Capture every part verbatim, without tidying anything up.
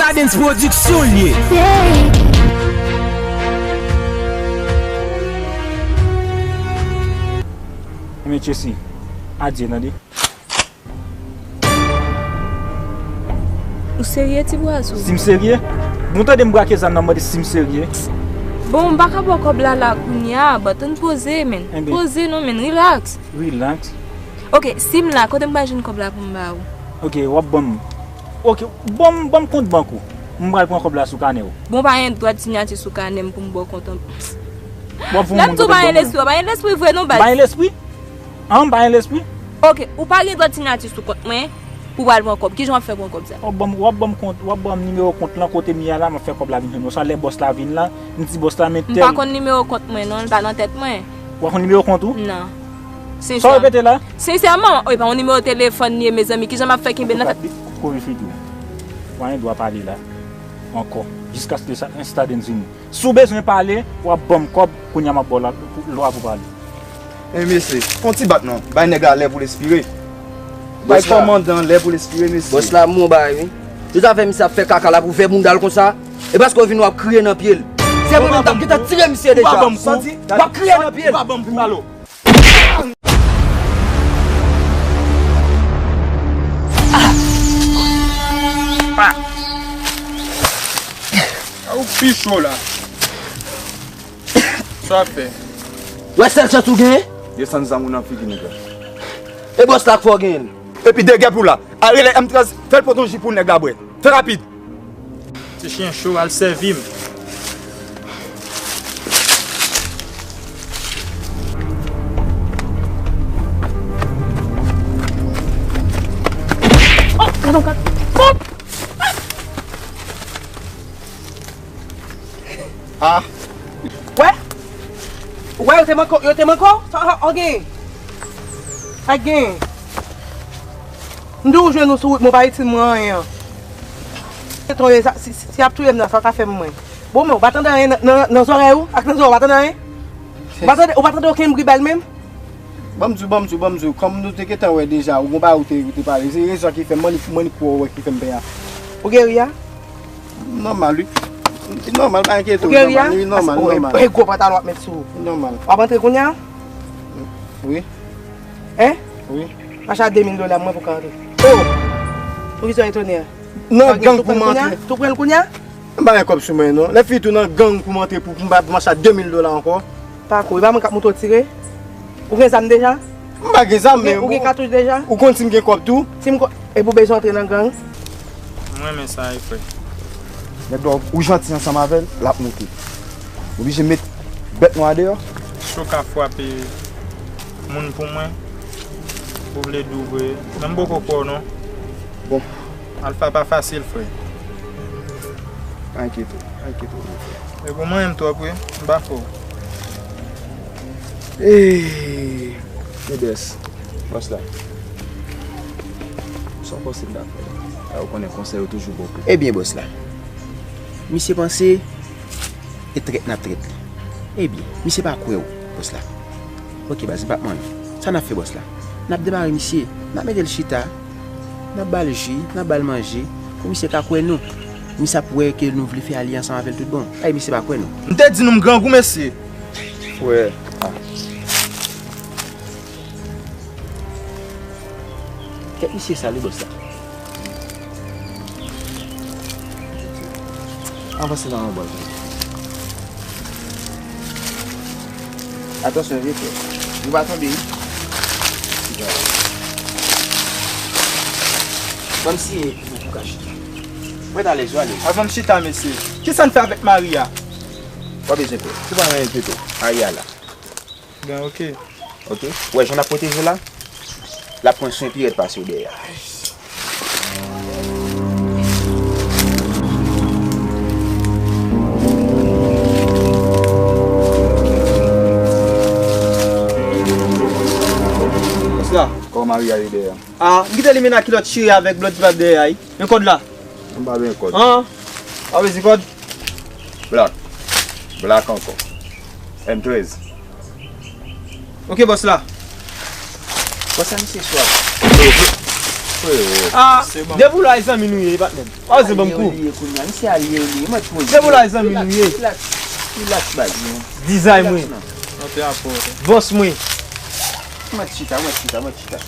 Adens Production l ye. Ebyen Chessy, adye tande. Ou serye, ti bwazou? Si m serye? Bon, tande m brake zam nan, m mande si m serye. Bon, m pa ka ba w kòb la la kounye a, but ann poze, men. Enben. Poze non, men, relax. Relax? Ok, si m la, kote m pral jwenn kòb la pou m ba ou? Ok, w ap ban m. Ok, ban m, ban m kont bank ou. M pral pran kòb la sou kanè w. Bon, pa gen dwat sinyati sou kanè m pou m ba w kont an. W ap fè yon moun kote m ban m. N ap di w pa gen lespri, w pa gen lespri vre non, baz. M pa gen lespri? An, m pa gen lespri? Ok, ou pa gen dwat sinyati sou kont mwen pou w al pran kòb. Kijan w ap fè pran kòb sa? W ap ban m, w ap ban m kont, w ap ban m nimewo kont lan kote m ye a la, m ap fè kòb la vin jwenn ou. Sa lè bòs la vin la, m di bòs la men tèl. M pa konn nimewo kont mwen non, l pa nan tèt mwen. Ou pa konn nimewo kont ou? Non. Sa w repete la? Sensèman, e pa yon nimewo telefòn li ye, mezanmi, kijan m ap fè kenbe l nan tèt? Koupe figi w. Ou pa gen dwa pale la ankò, jiskaske sa, Stardens vini. Si w bezwen pale, w ap ban m kòb, kounye a m ap ba w la, lwa pou pale. E mesye, fè yon ti bat non, bay nèg la lè pou l espire. Bay kòmandan lè pou l espire, mesye. Bòs la, m gon bagay, wi. Yo ta fè misye ap fè kaka la pou vè bounda l konsa. E paske w vin w ap kriye nan pye l. Se mwen menm t ap gentan tire misye deja. Santi? W ap kriye nan pye l. Ou pa ban m kou. A ou pi cho la. Sa w ap fè? W wè sèl chans ou genyen? Desann zam ou nan figi nèg la. E bòs la k fè w genyen l. Epi degè pou la. Al rele M trèz, fè l pote yon ji pou nèg la bwè. Fè rapid. Ti chen cho, al sèvi m. Oh, gade yon kat. Oh! Ah. Wè? Wè, yo te manke w, yo te manke w? Sa, sa, ok. Sa gen. M di w jwenn ou sou wout mwen, w pa itil mwen anyen. Se tonbe, sa, si, si, si y ap touye m nan, sa w ka fè m mwen. Bon, men ou pa tande anyen nan, nan, nan zòrèy ou? Ak nan zòrèy ou pa tande anyen? Ou pa tande, ou pa tande okenn bri bal menm? Ban m di w, ban m di w, ban m di w, kòm nou te gentan wè deja, ou gon bagay ou te, ou te pale. Se rezon ki fè m, mwen, mwen kwè w wè ki fè m pè a. Ou geri a? Nòmal, wi. Nòmal, pa enkyete w, nòmal, wi, nòmal, nòmal. E gwo pantalon w ap met sou ou. Nòmal. W ap antre kounye a? Wi. Hein? Wi. Mache a de mil dola mwen pou ka antre. Oh! Poukisa w etone a? Nan gang pou m antre. Tou pran l kounye a? M pa gen kòb sou mwen non. Lè fini tou nan gang pou m antre pou, pou m pa, pou m achte de mil dola ankò. Pa kouri, pa mwen k ap montre w tire. Ou gen zam deja? M pa gen zam, men ou gen katouch deja? Ou konn si m gen kòb tou? Si m ko-, epi w bezwen antre nan gang? M renmen sa wi, frè. Nèg la, ou janti ansanm avè l, l ap moute. Oblije met bèt nwa deyò. Cho ka frape moun pou mwen. Ou vle di w vre. Men m poko kwè w non. Bon. Alpha pa fasil, frè. Pa enkyete w, pa enkyete w non, frè. E pou mwen menm twòp wi, m pa fè w. Eee, Medès, bòs la. Sa w panse m ta fè? A, ou konnen konsèy yo toujou bon pou. Ebyen, bòs la. Misye panse e trèt n ap trèt li. Ebyen, misye pa kwè w, bòs la. Ok, baz, m p ap manyen. Sa n ap fè, bòs la? N ap demare misye. N ap mete l chita. N ap ba l ji, n ap ba l manje. Pou misye ka kwè nou. Misye ap wè ke nou vle fè alyans ansanm avè l tout bon. Ay, misye pa kwè nou. M te di nou m grangou, mesye. Frè. Ah. Kèt misye sale, bòs la. Avanse nan anba. Atansyon, vye frè. Nou pa tonbe, wi. Ban m siye pou, pou ka chita. Mwen alèz, yo alèz. Avan m chita, mesye. Kisa n fè avèk Maria? Pa bezwen pè. Se pa anyen, Tito. Maria la. Ben, ok. Ok. Ou wè jan n ap pwoteje w la? L ap pran swen pi rèd pase w dèyè a. Bòs la. Kòman Maria ye dèyè a? Ah, m kite li mennen ak kilòt chire avèk blòd ti pap dèyè a, wi. Men kòd la. M pa bezwen kòd. Ah, pa bezwen kòd? Black. Black ankò. M trèz. Ok, bòs la. Bòs la, misye swa. Frero, Ah, depi w la, e zanmi nou ye, patnè m. Pa oze ban m kou. Alye w li ye kounye a, misye alye w li ye, mwen poze. Depi w la, e zanmi nou ye. Relax, relax, relax, baz, non. Dizay mwen. Relax, non. Monte an fò. Bòs mwen. Mwen chita, mwen chita, mwen chita.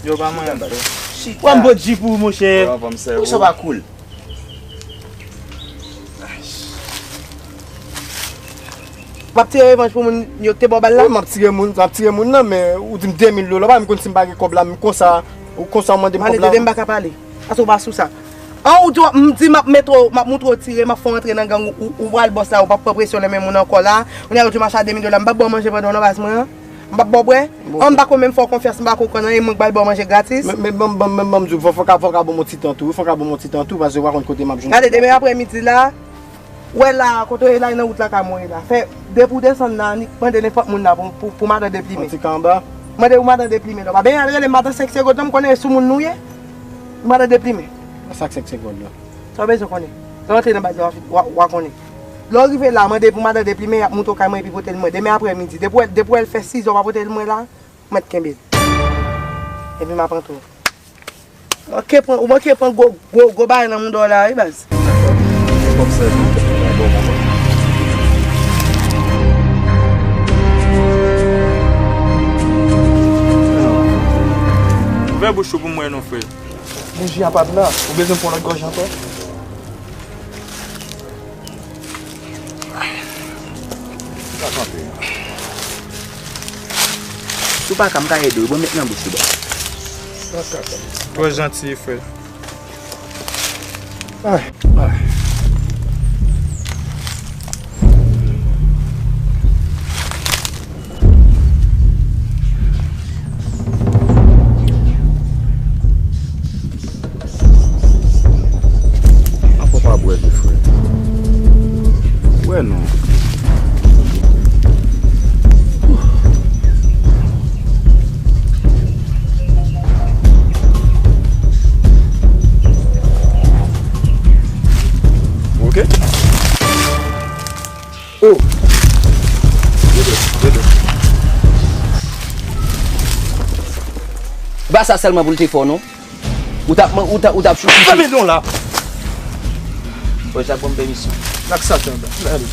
Yo pa manyen m fè. Chita. Pran m bòt ji pou ou, monchè. Ou sa pa cool. W ap tire revanj pou moun yo k te ba w bal la? Wi, m ap tire moun, m ap tire moun nan, men ou di m de mil dola, w pa menm konn si m pa gen kòb la, m konsa, ou konsa w mande m kòb la. Mande, Dede, m pa ka pale. Paske w pa sou sa. An, ou di w ap, m di m ap mete w, m ap moutre w tire, m ap fè w antre nan gang, ou, ou, ou pral bòs la, ou p ap pran presyon nan men moun ankò la. Kounye a yo di w mache a de mil dola, m p ap ba w manje pandan w nan baz mwen an. M p ap ba w bwè. An, m pa ko menm fè w konfyans, m pa ko konn anyen, mwen k pral ba w manje gratis. Men, men, ban m, ban m, ban m, ban m di w, fò, fò w ka, fò w ka ban m yon ti tan tou, wi, fò w ka ban m yon ti tan tou, paske w pa konn kote m ap jwenn kòb la. Gade, demen aprèmidi la, w wè la, kote w ye la, e nan wout lakay mwen w ye la. Fè, depi w desann la, annik mande nenpòt moun la pou, pou, pou madan Deplimen. Yon ti ka anba. Mande pou madan Deplimen la. Pa benyen al rele m madan senk segonn non, m konnen e sou moun nou ye. Madan Deplimen. Sa k senk segonn la? Sa w bezwen konnen? Lè w antre nan baz la, w a, w a konnen. Lè w rive la, mande pou madan Deplimen, y ap monte w kay mwen epi pote l mwen. Demen aprèmidi, depi w wè, depi w wè l fè sizè, w pa pote l mwen la, mèt kenbe l. Epi m ap antre w. Manke pran, ou manke pran gwo, gwo, gwo bagay nan mouda w la, wi, baz. Kòm sèvi. Ouvè bouch ou pou m wè non, frè. Bouji a pa t la. Ou bezwen pran lòt gòj ankò? Sa kanpe. Si w pa ka, m ka ede w. Bon, met nan bouch ou, baz. Twò janti, frè. Ay, ay. An fò pa bwè vre, frè. Bwè non. Ok. Oh! Dede, Dede. E pa sa sèlman pou l te fè w, non. Ou t ap, ou t ap, ou t ap chouchouche. Fèmen non la! Bon, Jak ban m pèmisyon. Lak sa, tande. Gade.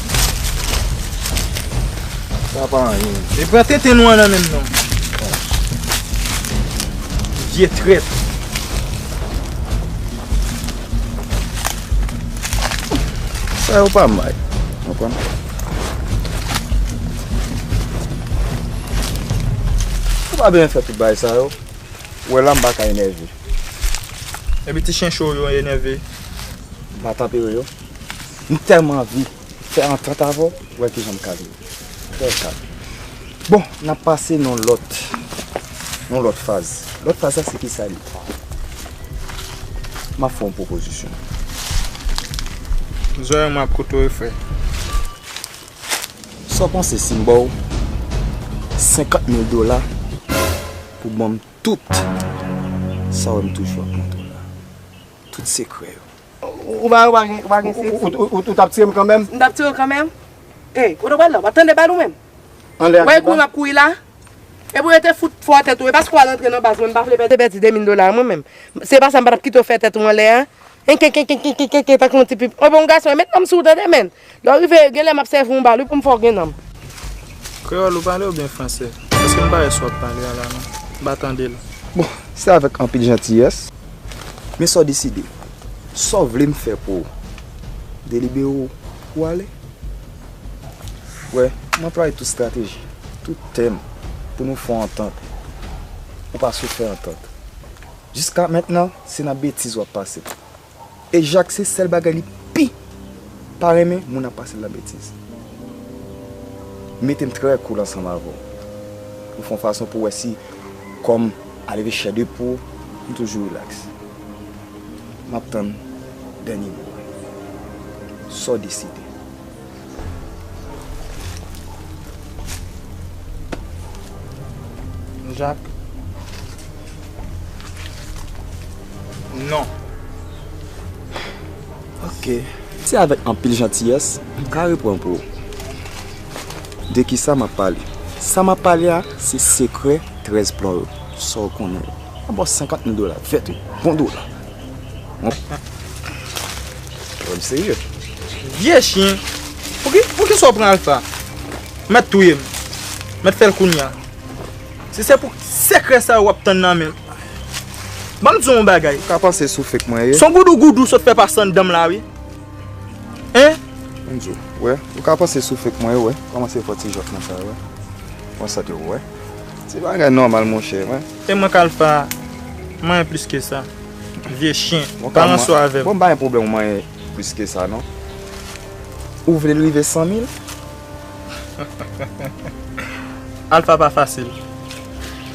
Sa pa anyen. E pran tenten nou an nan men m, non. Vye trèt. Sa yo pa may. Konprann? Ou pa bezwen fè tout bagay sa yo. Ou wè la, m pa ka enève. Epi ti chen cho yo enève. M pa tanpere yo. M tèlman anvi fè antant avè w, ou wè kijan m kalme. Trè kalm. Bon, n ap pase nan lòt, nan lòt faz. Lòt faz la, se kisa li? M ap fè yon pwopozisyon. Zòrèy mwen ap koute w, frè. Sa w panse si m ba w senkant mil dola pou ban m tout sa w wè m toujou ap montre w la? Tout sekrè yo. Ou, ou pa, ou pa gen, ou pa gen seksi. Ou, ou, ou, ou t ap tire m kanmenm? M t ap tire w kanmenm? Ey, kote w pral la? W ap tande bal ou menm? Anlè ak kou m ap kouri la? Epi w rete fout fò tèt ou. E paske w al antre nan baz mwen, m pa vle pèdi, pèdi de mil dola mwen menm. Se pa sa, m pa t ap kite w fè tèt ou anlè a. Enkenkenkenkenkenken, tankou yon ti pip. Mwen bon gason, met nan m sou w tande, menn. Lè w rive, genlè m ap sèvi w yon bal, wi, pou m fè w gen nanm. Kreyòl ou pale oubyen fransè? Paske m pa wè sa w ap pale a la, non. M pa tande l. Bon, se avèk anpil jantiyès. Men sa w deside. Sa w vle m fè pou w? Delibere w pou w ale? Wè, m anplwaye tout estrateji, tout tèm pou nou fè yon antant. Ou pa sot fè antant. Jiska mentnan, se nan betiz w ap pase. E Jak se sèl bagay li pi pa renmen, moun ap pase l nan betiz. Mete m trè cool ansanm avè w. Ou fè yon fason pou w wè si kò m a leve chè de pou w, m toujou rilaks. M ap tann dènye mo a. Sa w deside? Jak. Non. Ok. Se avèk anpil jantiyès, m ka reprann pou ou. De kisa m ap pale? Sa m ap pale a, se sekrè trèz plan yo. Sa w konnen yo. Bon, senkant mil dola, vèt wi. Bon dola. Bon. Pwoblèm serye. Vye chen. Pouki, pouki sa w pran Alfa? Mèt touye m. Mèt fè l kounye a. Si se pou sekrè sa yo w ap tann nan men m. Ban m di w yon bagay. Ou ka panse sou fake mwen ye. Se yon goudougoudou sot fè pase anndan m la wi. Hein? Ban m di w, wè. Ou ka panse sou fake mwen ye, wè. Kòmanse fè ti jòf nan sa, wè. Konsa ke w wè. Ti bagay nòmal, monchè, wè. E mwen k Alfa, mwen plis ke sa. Vye chen. Bon, pa ranse avè m. Bon, m pa gen pwoblèm ou manyen plis ke sa, non. Ou vle l rive san mil? Alfa pa fasil.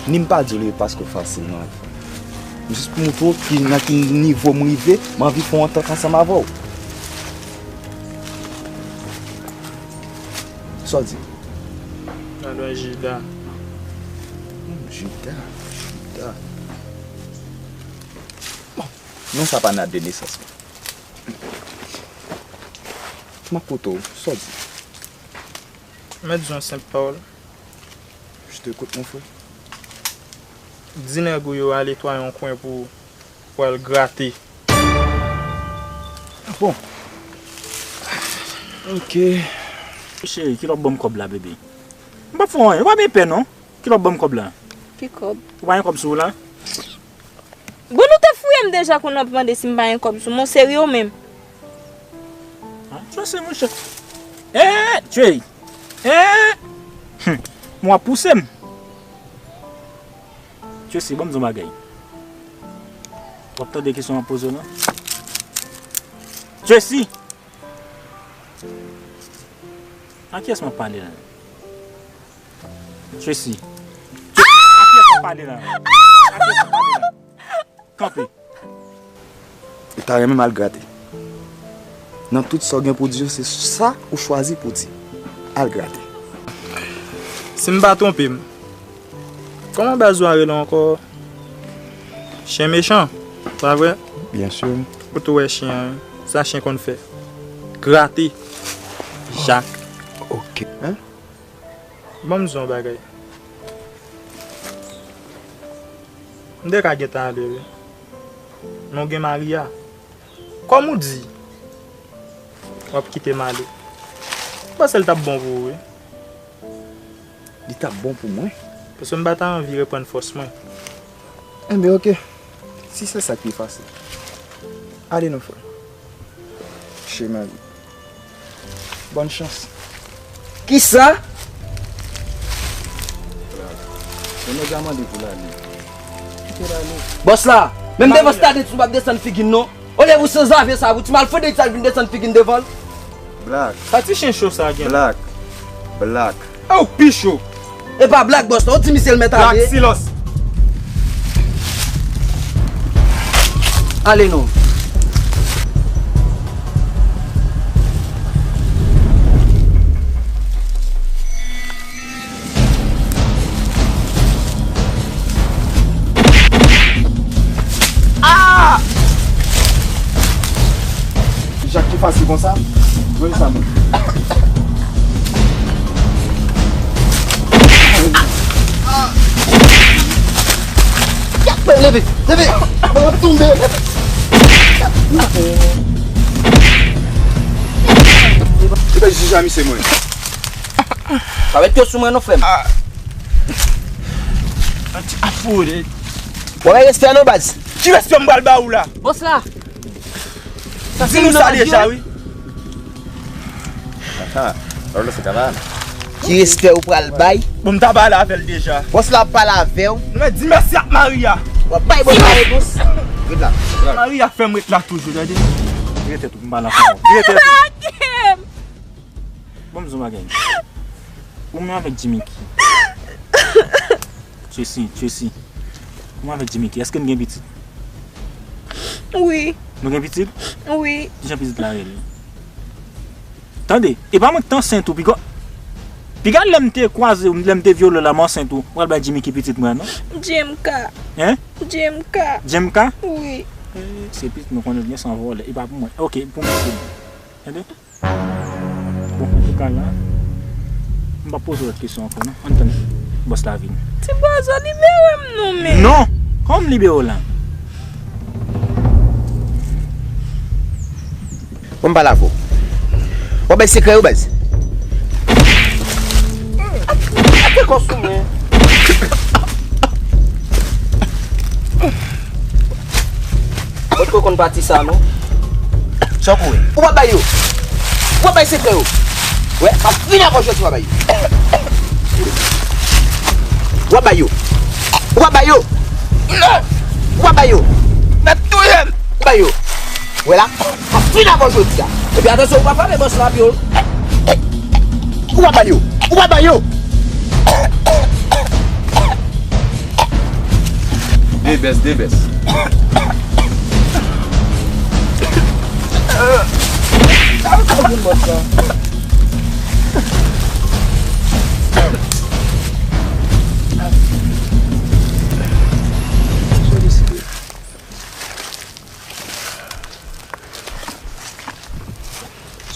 Ni m pa di w li paske w fasil, non, Alfa. M jis pou moutre w ki, nan ki nivo m rive, m anvi fè yon antant ansanm avè w. Sa w di? Alò, Jida. Hmm, Jida, Jida. Bon, non sa pa nan de nesans mwen. M ap koute w, sa w di? Mèt di yon senp pawòl. Je t'écoute, mon frère. Di nèg ou yo al netwaye yon kwen pou, pou al grate. Bon. Ok. Cheri, kilè w ap ban m kòb la, bebe? M p ap fè w anyen, ou pa byen pè non. Kilè w ap ban m kòb la? Ki kòb? Ou pa gen kòb sou ou la? Bon, nou te fouye m deja kounye w ap mande si m pa gen kòb sou mwen, w serye w menm? Ah, Tracy, monchè. Eh, Trey. Eh. Hmm. Mwen w ap pouse m. Tracy, ban m di w bagay. W ap tande kesyon m ap poze w lan? Tracy! A kiyès m ap pale la? Tracy. Tracy, a kiyès m ap pale la? A kiyès m ap pale la? Kanpe. Ou ta renmen m al grate. Nan tout sa w gen pou di yo, se sa ou chwazi pou di. Al grate. Si m pa twonpe m, kòman baz ou a rele ankò? Chen mechan, pa vre? Byen si. Ou tou wè chen an, sa chen konn fè. Grate. Jak. Ok. Hein? Ban m di w yon bagay. M te ka gentan ale wi. Men w gen Maria. Kòm ou di, w ap kite m ale. M panse l t ap bon pou ou wi. Li t ap bon pou mwen. Paske m pa ta anvi reprann fòs mwen. Enben, ok. Si se sa k pi fasil. Ale non, frè. Chemen li. Bòn chans. Kisa? Yon nèg la mande pou l ale. Kite l ale. Bòs la, menm devan Stade Tunes m p ap desann figi n non. Olye pou sanzave sa, pou ti malfondetye sa vin desann figi n devan l. Black. Sa ti chen cho sa gen. Black. Black. E ou k pi cho. E pa Black, bòs la, ou di misye l mèt ale. Black, silans. Ale non. Ah! Jak ki fasil konsa? Jwenn sa menm. Leve, leve. Mwen ap tonbe. Epa jija misye mwen. Pa met pye sou mwen non, frè m. Ah. An ti afou de. Bon, men respè non, baz. Ki respè m pral ba ou la? Bòs la. Di nou sa deja, wi. Aha. Pablo se kavan. Ki respè ou pral bay? Bon, m ta pale avè l deja. Bòs la ap pale avè w. Nou mèt di mèsi ak Maria. W ap bay bòs la repons. Ret la. Maria fè m ret la toujou, tande. Vire tèt ou, m pale ansanm. Vire tèt ou. Lage m! Bon, m di w bagay. Ou menm avèk Jimmicky. Tracy, Tracy. Ou menm avèk Jimmicky, èske n gen pitit? Wi. Nou gen pitit? Wi. Kijan pitit la rele? Tande, e pa mwen k te ansent ou, piga, piga lè m te kwaze w, lè m te vyole w la, m ansent ou, ou pral bay Jimmicky pitit mwen an, non? J M K. Hein? J M K. J M K? Wi. Eh, se pitit mwen konnen l gen san vòlè, e pa pou mwen. Ok, pou mwen se bon. Tande? Bon, antouka la, m p ap poze w lòt kesyon ankò, non. Ann tann bòs la vini. Ti bòzò, libere m non, men. Non! Kòm libero lan. Bon, m pale avè w. W ap bay sekrè yo, baz. Ate kò sou mwen. Mwen t konn pati sa, non. Sa w kouri? Ou p ap bay yo. Ou p ap bay sekrè yo. Wè, m ap vini avè w jodi, w ap bay yo. W ap bay yo. Ou p ap bay yo. Ou p ap bay yo. Mèt touye m. Ou bay yo. Wè la, m ap vini avè w jodi a. Epi atansyon, ou pa frape bòs la, pyol. Ou pa bay yo. Ou pa bay yo. De bès, de bès.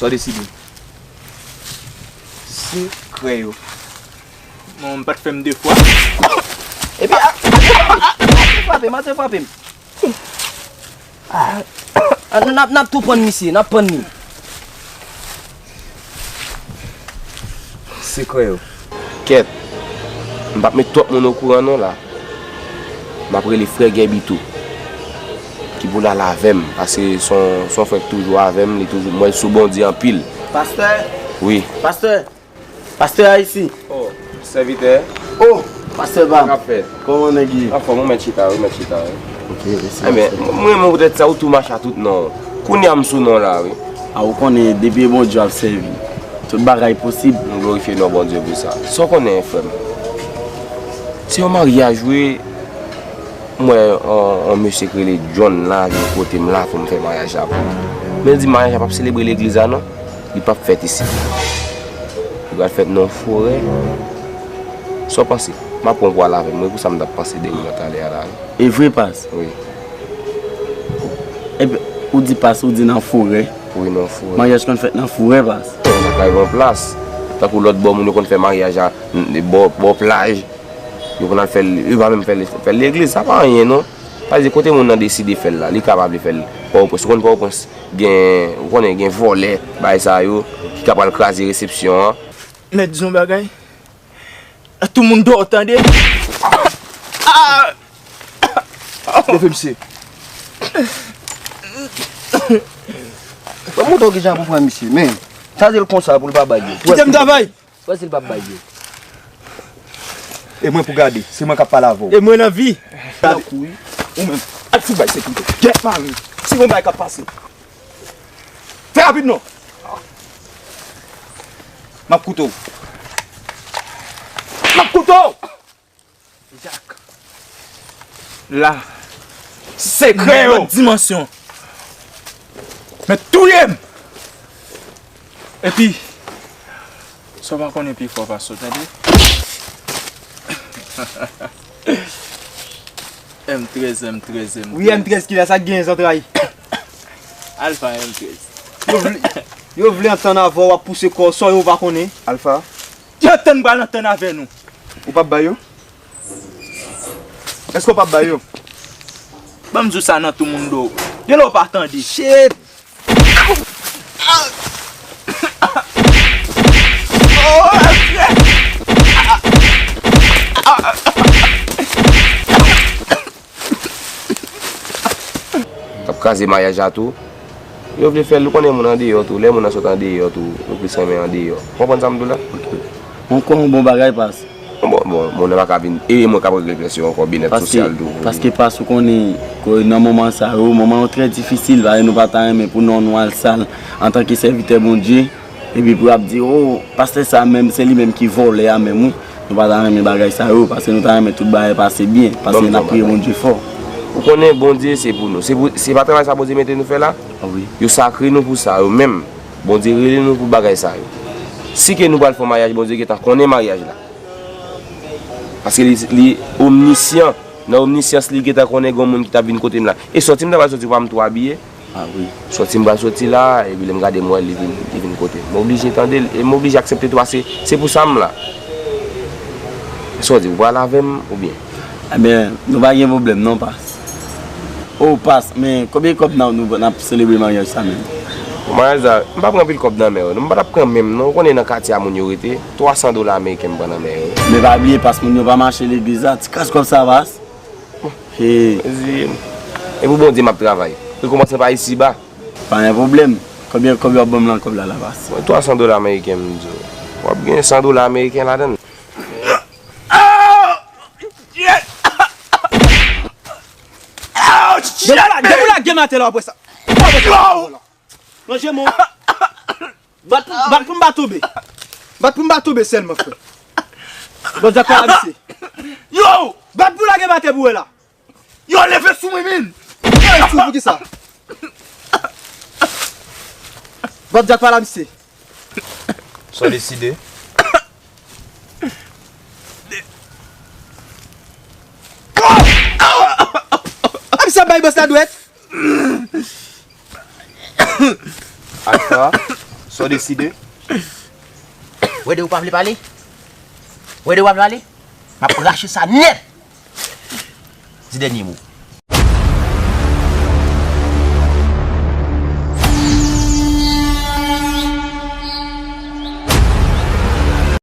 Sa w deside? Sekrè yo. Bon, m pa t fè m de fwa. Epi, a, a, a, a, a, a, frape m, a, frape m. A, a, n ap, n ap tou pann misye, n ap pann li. Sekrè yo. Kèt. M p ap met twòp moun okouran non la. M ap rele frè Gèbi tou. Ki pou l al avè m, paske se yon, se yon frè ki toujou avè m, li toujou, m wè l sou Bondye anpil. Pastè? Wi. Pastè? Pastè Ayisi? Oh, sèvitè. Oh, pastè Bam. Sa k ap fèt? Kòman nèg ye? Anfòm, ou mèt chita, ou mèt chita, wi. Ok, mèsi, pastè. Enben, m, m renmen w poutèt sa, ou tou mache a tout non. Kounye a m sou non la, wi. A, ou konnen, depi e Bondye w ap sèvi, tout bagay posib. M glorifye non Bondye pou sa. Sa w konnen, frè m? Se yon maryaj, wi. M wè yon, yon mesye ki rele John la, vin kote m la pou m fè maryaj la pou li. Men l di maryaj la p ap selebre legliz la non. Li p ap fèt isit. Li pral fèt nan yon forè. Sa w panse? M ap pran w pou w al avè m, wi, pou sa m t ap panse de ou nan talè a la, wi. E vre, pas? Wi. Epi, ou di pas, ou di nan forè? Wi, nan forè. Maryaj konn fèt nan forè, pas? Nan kay yon plas. Tankou lòt bò, moun yo konn fè maryaj a, n-, bò, bò plaj. Yo konn al fè l, yo pa menm fè l, fè l legliz, sa pa anyen, non. Sa vle di kote moun nan deside fè l la, li kapab li fè l Pòtoprens. Ou konn Pòtoprens gen, ou konnen gen vòlè, bagay sa yo, ki ka pral kraze resepsyon an. Mèt di yon bagay. Tout moun dò, tande. Ah! Leve, misye. Ban m montre w kijan pou pran misye, men. Chaje l konsa pou l pa bay yo. Kite m travay. Wè si l p ap bay yo. E mwen pou gade, se mwen k ap pale avè w. E mwen nan vi. Gade. Ou menm, al fout bay sekirite. Gyèt mari. Si gon bagay k ap pase. Fè rapid non. M ap koute w. M ap koute w. Jak. La. Sekrè yo. Lòt dimansyon. Men touye m. Epi, sa w pa konnen pi fò pase w, tande? M trèz, M trèz, M trèz. Wi, M trèz ki la, sa k genyen zantray? Alfa M trèz. Yo vle, yo vle antann avè w, w ap pouse kò w, sa yo pa konnen. Alfa. Yo antann pral antann avè nou. Ou p ap ba yo? Èske w p ap ba yo? Ban m di w sa nan tou moun do. Gen lè w pa tande. Shit! K ap kraze maryaj la tou. Yo vle fè l, ou konnen moun andeyò tou. Lè moun nan sot andeyò tou, nou plis renmen andeyò. Ou konprann sa m di w la? Ankò yon bon bagay, pas. Bon, bon, moun nan pa ka vin ede mwen k ap regle kèsyon ankò, byennèt sosyal tou. Paske, paske pas ou konnen, ke nan moman sa yo, moman yo trè difisil, paske nou pa ta renmen pou non nou al sal antanke sèvitè Bondye. Epi pou y ap di, "Oh, pastè sa menm, se li menm ki vòlè a menm, wi." Nou pa ta renmen bagay sa yo, paske nou ta renmen tout bagay pase byen, paske n ap priye Bondye fò. Ou konnen Bondye se pou nou. Se pou, se pa travay sa Bondye mete nou fè la? Wi. Yo sakre nou pou sa yo menm. Bondye rele nou pou bagay sa yo. Si ke nou pral fè yon maryaj, Bondye gentan konnen maryaj la. Paske li, li omnisyan. Nan omnisyans li gentan konnen gen moun ki t ap vin kote m la. E sòti m ta pral sòti, pa m tou abiye. Ah wi. Sòti m pral sòti la, epi lè m gade m wè li vin, li vin kote m. M oblije tande l, e m oblije aksepte tou, paske se pou sa m la. Sa w di, ou pral avè m, oubyen? Ebyen, nou pa gen pwoblèm non, Pas. O, Pas, men konbyen kòb n ap, nou, n ap selebre maryaj sa menm? Maryaj sa, m pa pran anpil kòb nan men w non. M pa t ap pran menm non. Ou konnen nan katye a moun yo rete. Twa san dola ameriken m pran nan men yo. Men pa bliye, Pas, moun yo pa mache legliz la. Ti kras kòb sa, Pas. Hey. Mezi, e pou Bondye m ap travay. Rekonpans lan pa isiba. Pa gen pwoblèm. Konbyen kòb yo ap ban m lan kòb la, la, Pas? Mwen, twa san dola ameriken, m di w. W ap gen san dola ameriken ladan l. Depi w la, depi w lage m atè la, w ap wè sa. W ap wè sa. Lonje men w. Bat, bat pou m pa tonbe. Bat pou m pa tonbe sèlman, frè. Bon, Jack, pa la, misye. Yo! Bat pou lage m atè pou wè la. Yo, leve sou mwen, men! Leve sou, poukisa? Bob Jack pa la, misye. Sa w deside? A, misye ap bay bòs la dwèt. Alfa, sa w deside? Wede, ou pa vle pale? Wede, ou pa vle pale? M ap rache sa nèt! Di dènye mo.